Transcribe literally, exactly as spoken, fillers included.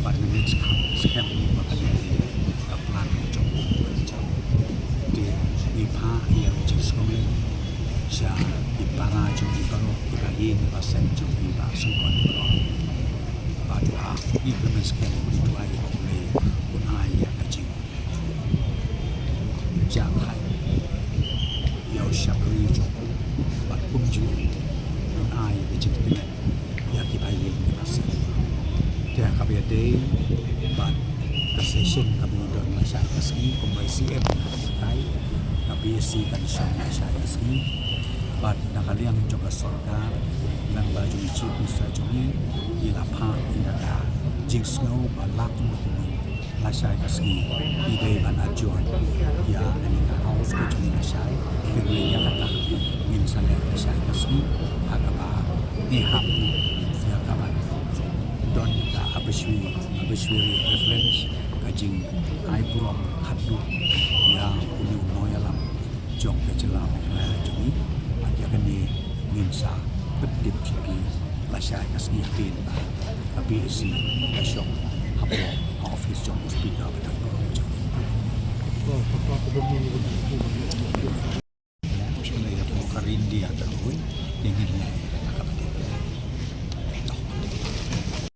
Bad ngi ngeit skhem, skhem ba ka dei ka plan jong u, jong u. Te ngi phah ïa ka jingsngewlem sha i para jong i baroh, i ba ïing i ba sem jong i, ba sngewbha i baroh. Bad ngi kyrmen skhem ba u duwai ba U Blei un ai ïa ka jing jia thait ïa u shakri jong u, bad kumjuh un ai ïa ka jingkmen ïa ki ba ïing ki ba sem. Te ha kaba ïadei bad ka session kaba u don lashai ka sngi, kumba i C M u la batai, ka B S C kan shong lashai ka sngi. Bad na ka liang jong ka sorkar, lyngba jong i Chief Minister jong ngi, i la phah ïa ka jingsngew ba lah kumno kumno lashai ka sngi i dei ban adjourn ïa kane ka House ka jong ngi lashai. Te ïa kata ngin sa leh lashai ka sngi ha kaba ngi hap ïa kaban don ka obituary, obituary reverence, ka jingai burom khatduh ïa une u nongïalam jong ka jylla Meghalaya jong ngi. Bad ïa kane ngin sa pyntip sha ki lashai ka sngi hadien ba ka B S C ka shong hapoh ka office jong u Speaker ba dang jong ngi. Ka ryndia ka roi, te ngin leh